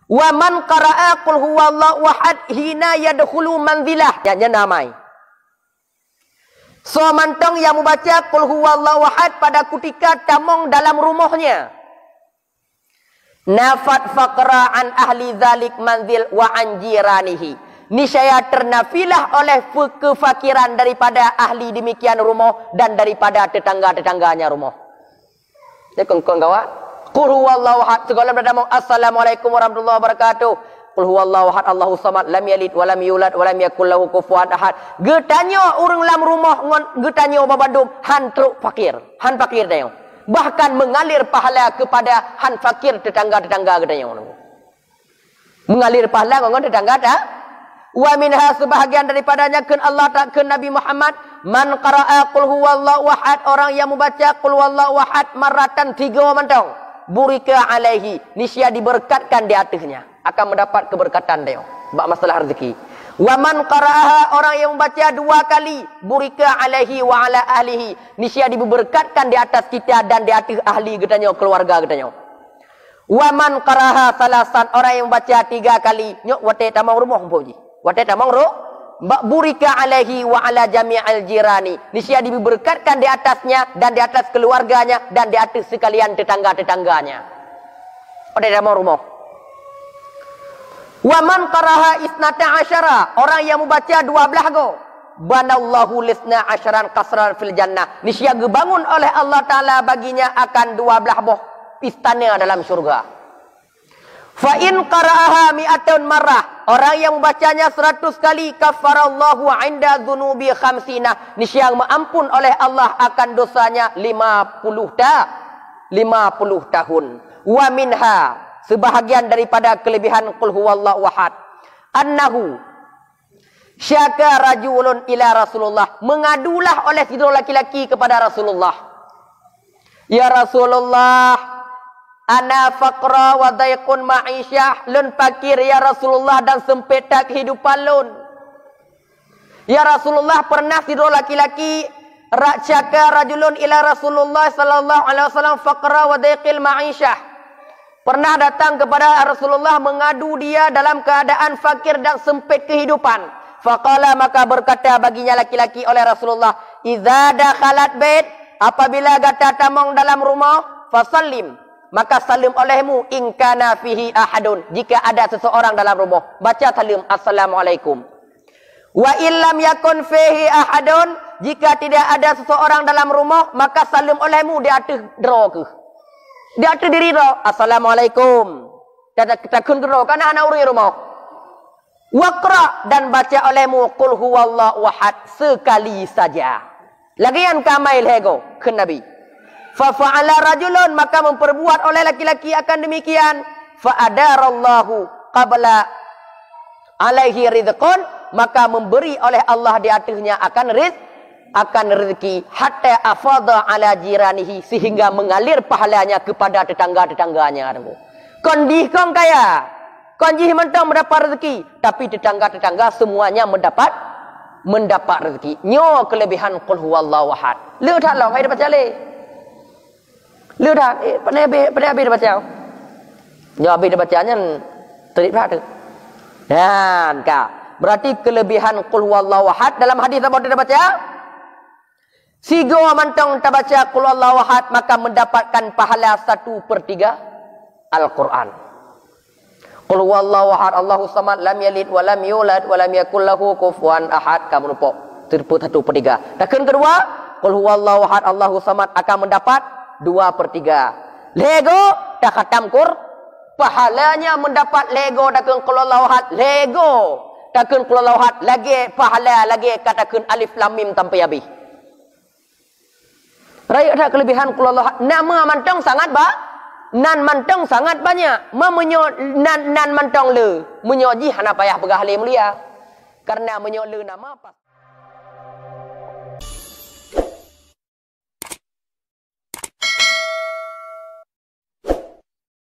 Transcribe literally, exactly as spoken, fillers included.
Wa man qara'a qul huwallahu ahad hina yadkhulu manzilah. Nyan, nyan na amai. Soe mantong nyang mubaca qul huwallahu ahad pada kutika tamong dalam rumohnya. Nafat faqra an ahli zalik manzil wa an jiranihi. Niscaya ternafilah oleh fe-, kefakiran daripada ahli demikian rumoh dan daripada tetangga-tetangganya rumoh. Nyan kon-kon gawat. Qul huwallahu ahad. Sigohlom tamong, "Assalamualaikum warahmatullahi wabarakatuh. Qul huwallahu ahad, Allahus samad, lam yalid walam yulad walam yakul lahu kufuwan ahad." Geutanyoe ureuëng lam rumoh ngon geutanyoe babandum han trok fakir. Han fakir tanyoe. Bahkan mengalir pahala kepada han fakir tetangga-tetangga geutanyoe. Mengalir pahala ngon tetangga ta. Wa minha, sebahagian daripadanya kheun Allah ta-, kheun Nabi Muhammad, "Man qara'a qul huwallahu ahad," orang yang membaca qul huwallahu ahad marratan tiga mantong, "burika alaihi," niscaya diberkatkan di atasnya, akan mendapat keberkatan dia bak masalah rezeki. "Wa man qara'aha," orang yang membaca dua kali, "burika alaihi wa ala ahlihi," niscaya diberkatkan di atas kita dan di atas ahli geutanyoe, keluarga geutanyoe. "Wa man qaraha salasan," orang yang membaca tiga kali, nyoe watée tamong rumoh muphom jih. Watée tamong ru-, ba-, "burika alaihi wa ala jami'il jirani," niscaya diberkatkan di atasnya dan di atas keluarganya dan di atas sekalian tetangga-tetangganya. Watée tamong rumoh. "Wa man qaraha isnata asyara," orang yang membaca dua belas go, "banallahu lisna asyaran qasran fil jannah," niscaya geubangun oleh Allah Taala baginya akan dua belas boh istana dalam syurga. "Fa in qara'aha mi'atan marrah," orang yang membacanya seratus kali, "kaffarallahu inda dzunubi khamsina," niscaya meuampun oleh Allah akan dosanya lima puluh ta-, lima puluh tahun. "Wa minha," sebahagian daripada kelebihan qul huwallahu ahad, "annahu syaka rajulun ila Rasulullah," mengadulah oleh sidroe laki-laki kepada Rasulullah, "Ya Rasulullah, ana faqra wa daiqun ma'isyah," lôn fakir ya Rasulullah dan sempit that kehidupan lôn. Ya Rasulullah, pernah sidroe laki-laki, ra-, syaka rajulun ila Rasulullah sallallahu alaihi wasallam faqra wa daiqil ma'isyah. Pernah datang kepada Rasulullah mengadu dia dalam keadaan fakir dan sempit kehidupan. Faqala, maka berkata baginya laki-laki oleh Rasulullah, "Idza dakhalat bait," apabila gata tamong dalam rumoh, "fasallim," maka saleuem olehmu, "in kana fihi ahadun," jika ada seseorang dalam rumoh, baca saleuem, "Assalamualaikum." "Wa illam yakun fihi ahadun," jika tidak ada seseorang dalam rumoh, maka saleuem olehmu di ateueh droe kheueh. Di ateueh diri droe, "Assalamualaikum." Ta-, ta-, takheun keu droe, kana hana ureuëng rumoh. "Waqra," dan baca olehmu qul huwallahu ahad sekali saja. Lagée nyan ka amai lhée goe, kheun Nabi. "Fa fa'ala rajulun," maka memperbuat oleh laki-laki akan demikian. "Fa adarallahu qabla alaihi rizqan," maka memberi oleh Allah di atasnya akan riz-, akan rezeki, "hatta afadha ala jiranihi," sehingga mengalir pahalanya kepada tetangga-tetangganya. Kon jih kon kaya, kon jih mantong mendapat rezeki, tapi tetangga-tetangga semuanya mendapat, mendapat rezeki. Nyoe kelebihan qul huwallahu ahad. Le that lom, hai dibaca le. Le that, eh, pandai habéh, pandai habéh dibaca. Nyoe habéh dibaca nyan treb that tu. Nyan ka. Berarti kelebihan qul huwallahu ahad dalam hadis saboh teuh dibaca. Sigoe mantong tabaca qul huwallahu ahad, maka mendapatkan pahala satu per tiga Al-Quran. Qul huwallahu ahad, Allahus samad, lam yalid wa lam yulad wa lam yakul lahu kufuwan ahad, ka meurumpok. Teupeu satu per tiga. Takheun keudua, qul huwallahu ahad, Allahus samad, akan mendapat dua per tiga. Lhée goe takhatam Qur-, pahalanya mendapat lhée goe takheun qul huwallahu ahad, lhée goe takheun qul huwallahu ahad, lagée pahala lagée ka takheun alif lam mim sampai habéh. Rayeuk that kelebihan qul huwallahu ahad. Nama mantong sangat ba-, nan mantong sangat banyak. Ma meunyoe nan, nan mantong le, meunyoe jih hana payah peugah lé mulia. Karena meunyoe le nama pas